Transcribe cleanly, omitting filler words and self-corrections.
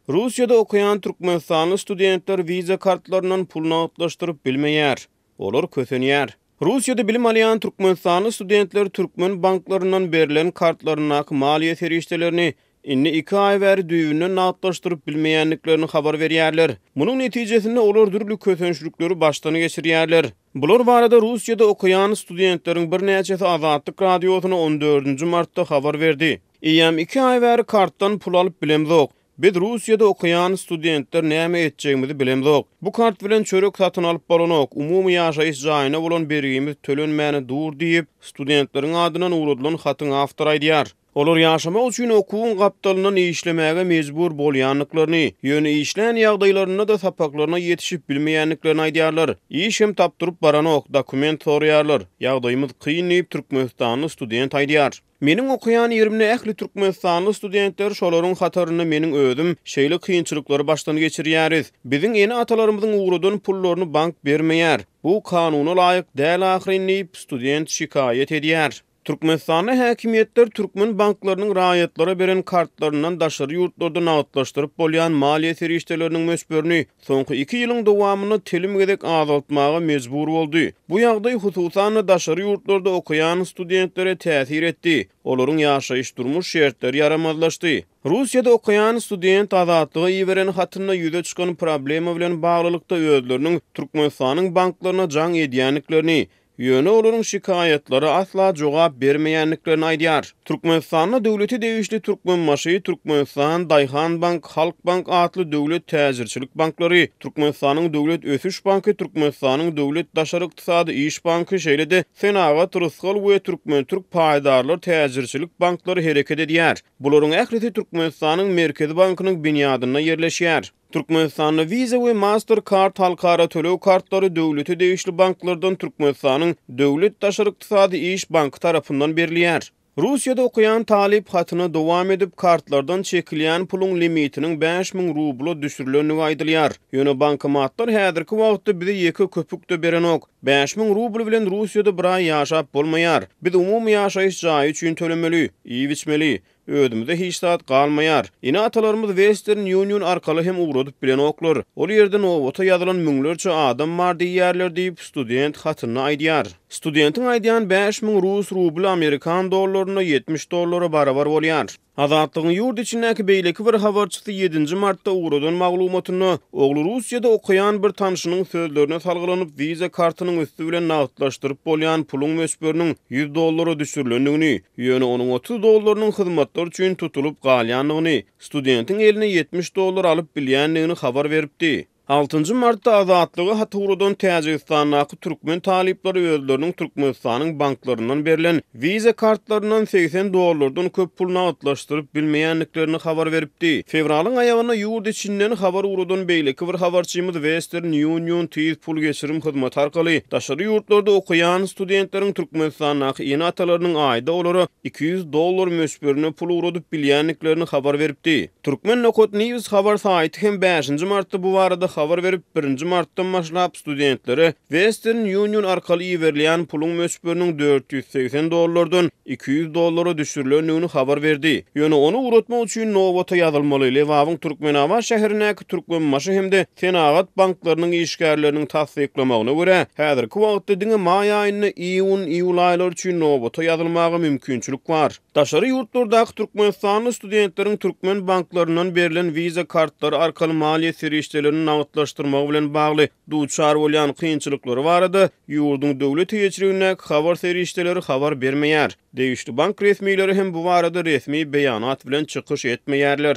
Russiýada okaýan türkmenistanly studentler Visa kartlaryndan pul nagtlaşdyryp bilmeýär. Olar kösenýär. Russiýada bilim alýan türkmenistanly studentler türkmen banklaryndan berlen kartlaryndaky maliýe serişdelerini indi iki aý bäri düýbünden nagtlaşdyryp bilmeýändiklerini habar berýärler. Munuň netijesinde olar dürli kösençlikleri başdan geçirýärler. Bular barada Russiýada okaýan studentleriň birnäçesi Azatlyk Radiosyna on dördünji martda habar berdi. Eýýäm iki aý bäri kartdan pul alyp bilemzok. Biz Russiýada okaýan studentler näme etjegimizi bilemzok. Bu kart bilen çörek satyn alyp bolanok, umumy ýaşaýyş jaýyna bolan bergimiz tölenmäni dur diýip, studentleriň adyndan ugradylan hatyň awtory aýdýar. Olar ýaşamak üçin okuwyň gapdalyndan işlemäge mejbur bolýandyklaryny, ýöne işlän ýagdaýlarynda-da sapaklaryna ýetişip bilmeýändiklerini aýdýarlar. Iş hem tapdyryp baranok, dokument soraýarlar. Ýagdaýymyz kyn diýip, türkmenistanly student aýdýar. Meniň okaýan ýerimde ähli türkmenistanly studentler, şolaryň hatarynda meniň özüm şeýle kynçylyklary başdan geçirýäris. Biziň ene-atalarymyzyň ugradan pullaryny bank bermeýär. Bu kanuna laýyk däl ahyryn diýip, student şikaýat edýär. Türkmenistanda häkimiýetler türkmen banklarynyň raýatlara beren kartlaryndan daşary ýurtlarda nagtlaşdyryp bolýan maliýe serişdeleriniň möçberini soňky iki ýylyň dowamynda telim gezek azaltmaga mejbur boldy. Bu ýagdaý, hususan-da, daşary ýurtlarda okaýan studentlere täsir etdi, olaryň ýaşaýyş-durmuş şertleri ýaramazlaşdy. Russiýada okaýan student Azatlyga iberen hatynda ýüze çykan problema bilen baglylykda özleriniň Türkmenistanyň banklaryna jaň edýändiklerini, Ýöne olaryň şikaýatlara asla jogap bermeýändiklerini aýdýar. Türkmenistanda döwlete degişli Türkmenbaşy, Türkmenistan, Daýhanbank, Halkbank atly döwlet täjirçilik banklary, Türkmenistanyň Döwlet ösüş banky, Türkmenistanyň Döwlet daşary ykdysady iş banky, şeýle-de Senagat, Rysgal we Türkmen-türk paýdarlar täjirçilik banklary hereket edýär. Bularyň ählisi Türkmenistanyň Merkezi bankynyň binýadynda ýerleşýär. Türkmenistanda Visa we Mastercard halkara töleg kartlary döwlete degişli banklardan Türkmenistanyň Döwlet daşary ykdysady iş banky tarapyndan berilýär. Russiýada okaýan talyp hatyna dowam edip, kartlardan çekilýän puluň limitiniň 5000 rubla düşürilendigi aýdylýar. Ýöne bankomatlar häzirki wagtda bize ýeke köpük-de berenok. 5000 rubl bilen Russiýada bir aý ýaşap bolmaýar. Biz umumy ýaşaýyş jaýy üçin tölemeli, iýip-içmeli. Özümize hiç zat galmaýar. Ene-atalarymyz Western Union arkaly hem ugradyp bilenoklar. Ol ýerde nobata ýazylan müňlerçe adam bar diýýärler diýip, student hatynda aýdýar. Studentiň aýdýan 5000 rus rubly amerikan dollarynda 70 dollara barabar bolýar. Azatlygyň ýurt içindäki beýleki bir habarçysy ýedinji martda ugradan maglumatynda, ogly Russiýada okaýan bir tanşynyň sözlerine salgylanyp, Visa kartynyň üsti bilen nagtlaşdyryp bolýan puluň möçberiniň 100 dollara düşürilendigini, Ýöne onuň 30 dollarynyň hyzmatlar üçin tutulyp galýandygyny, studentiň eline 70 dollar alyp bilýändigini habar beripdi. Altynjy martda Azatlyga hat ugradan Täjigistandaky türkmen talyplary özleriniň Türkmenistanyň banklaryndan berlen Visa kartlaryndan 80 dollardan köp pul nagtlaşdyryp bilmeýändiklerini habar beripdi. Fewralyň aýagynda ýurt içinden habar ugradan beýleki bir habarçymyz Western Union tiz pul geçirim hyzmaty arkaly daşary ýurtlarda okaýan studentleriň Türkmenistandaky ene-atalarynyň aýda olara 200 dollar möçberinde pul ugradyp bilýändiklerini habar beripdi. Turkmen nokat news habar saýty hem bäşinji martda bu barada habar berip, birinji martdan başlap studentlere Western Union arkaly iberilýän puluň möçberiniň 480 dollardan 200 dollara düşürilendigini habar berdi. Ýöne ony ugratmak üçin nobata ýazylmaly. Lebabyň Türkmenabat şäherindäki Türkmenbaşy hem-de Senagat banklarynyň işgärleriniň tassyklamagyna görä, häzirki wagtda diňe maý aýynda iýun, iýul aýlary üçin nobata ýazylmaga mümkinçilik bar. Daşary ýurtlardaky türkmenistanly studentleriň türkmen banklaryndan berlen Visa kartlary arkaly maliýe serişdelerini nagtlaşdyrmagy bilen bagly duçar bolýan kynçylyklary barada ýurduň döwlet eýeçiligindäki habar serişdeleri habar bermeýär. Degişli bank resmileri hem bu barada resmi beýanat bilen çykyş etmeýärler.